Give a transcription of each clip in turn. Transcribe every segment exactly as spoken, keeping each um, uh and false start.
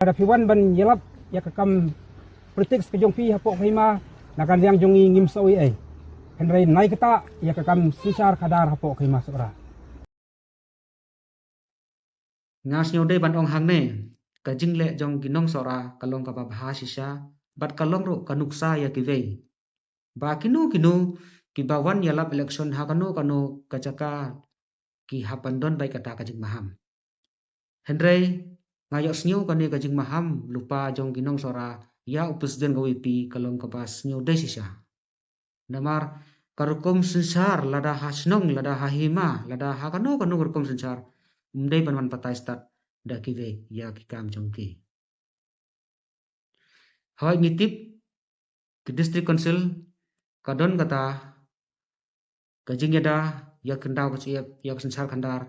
Lada phi wan ban ïalap ïa ka kam politics ka jong phi hapoh ka hima, na ka liang jong ngi ngim sa oi ei. Hynrei nai kata ïa ka kam synshar khadar hapoh ka hima Sohra. Nga sngew dei ban ong hangne, ka jingleh jong ki nong Sohra ka long kaba bha shisha, bad ka long ruh ka nuksa ïa kiwei. Ba kino kino kiba wan ïalap election ha kano kano ka jaka ki hap ban don beit kata ka jingmaham. Hynrei nga ïohsngew kane ka jingmaham lypa jong ki nong Sohra ïa u president ka VPP ka long kaba sngew dei shisha. Namar ka rukom synshar lada ha shnong, lada ha hima, lada ha kano kano ka rukom synshar, ym dei ban wan batai stad da kiwei ïa ki kam jong ki. Hawai ngi tip ki district council ka don kata ka jingïada ïa ka khyndaw ka jingïap ïa ka synshar khadar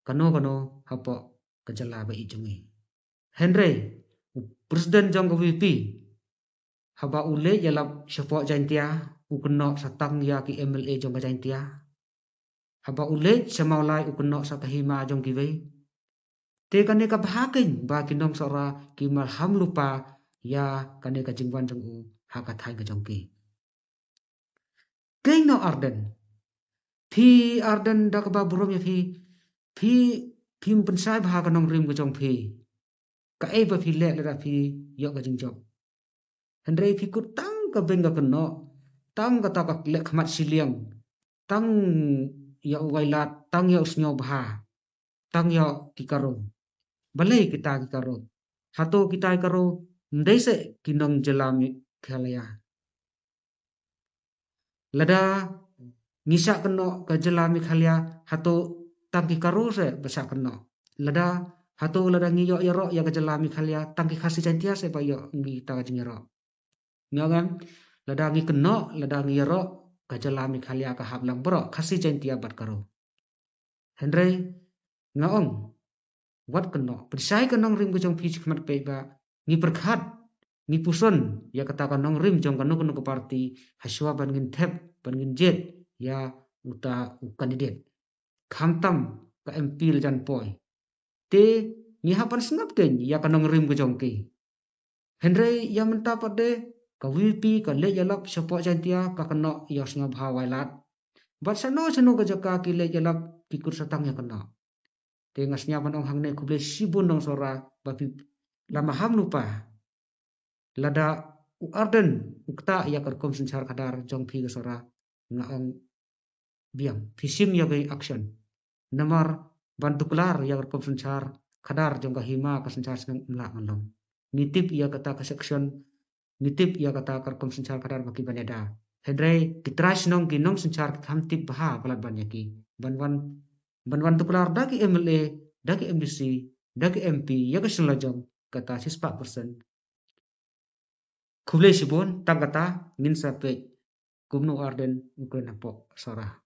kano kano hapoh ka jylla ba ïeit jong ngi. Hynrei u president jong ka VPP haba u leit ïalap shapoh Jaintia, u kynnoh sa tang ïa ki MLA jong ka Jaintia. Haba u leit sha Mawlai u kynnoh sa ka hima jong kiwei. Te kane ka bha keiñ ba ki nong Sohra ki maham lypa ïa kane ka jingwan jong u ha ka thaiñ ka jong ki. Keiñ noh Ardent. Phi Ardent da kaba burom ïa phi, phi phim pynshai bha ka nongrim ka jong phi. Kaei ba phi leh lada phi ïoh ka jingjop. Hynrei phi kut tang ka beiñ ka kynnoh, tang kata ka leh khmat shiliang, tang ïa u wailad, tang ïa u sngewbha, tang ïa ki Garo. Balei kita ki Garo? Hato kita ki Garo ym dei seh ki nong jylla Meghalaya? Lada ngi shah kynnoh ka jylla Meghalaya, hato tang ki Garo seh ba shah kynnoh? Lada, hato lada ngi ïoh ïaroh ïa ka jylla Meghalaya, tang ki Khasi Jaintia seh ba ïoh ngi ta ka jingïaroh? Ngi ong em, lada ngi kynnoh, lada ngi ïaroh, ka jylla Meghalaya ka hap lang baroh Khasi Jaintia bad Garo. Hynrei nga ong, wat kynnoh, pynshai ka nongrim ka jong phi shakhmat peit ba ngi pyrkhat, ngi puson ïa kata ka nongrim jong kano kano ka party hashwa ban ngin thep, ban ngin jied ïa uta u candidate. Khamtam ka MP la jan poi. Te ngi hap ban sngap keiñ ïa ka nongrim ka jong ki. Hynrei ïa mynta pat de ka VPP ka leit ïalap shapoh Jaintia, ka kynnoh ïa u sngewbha wailad. Bad shano shano ka jaka ki leit ïalap ki kut sa tang ïa kynnoh. Te nga sngewbha ban ong hangne khublei shibun nong Sohra ba phi la maham lypa. Lada u Ardent u ktah ïa ka rukom synshar khadar jong phi ka Sohra, nga ong biang, phi shim ïa ka action. Namar ban tuklar ïa ka rukom synshar khadar jong ka hima ka synshar shnong ym lah ban long. Ngi tip ïa kata ka section, ngi tip ïa kata ka rukom synshar khadar ba ki ban ïada. Hynrei ki trai shnong, ki nong synshar ki kham tip bha palat ban ïa ki. Ban wan, ban wan tuklar da ki MLA, da ki MDC, da ki MP ïa ka shnong la jong kata shispah percent. Khublei shibun, tang kata ngin sa peit kumno u Ardent u kren hapoh Sohra.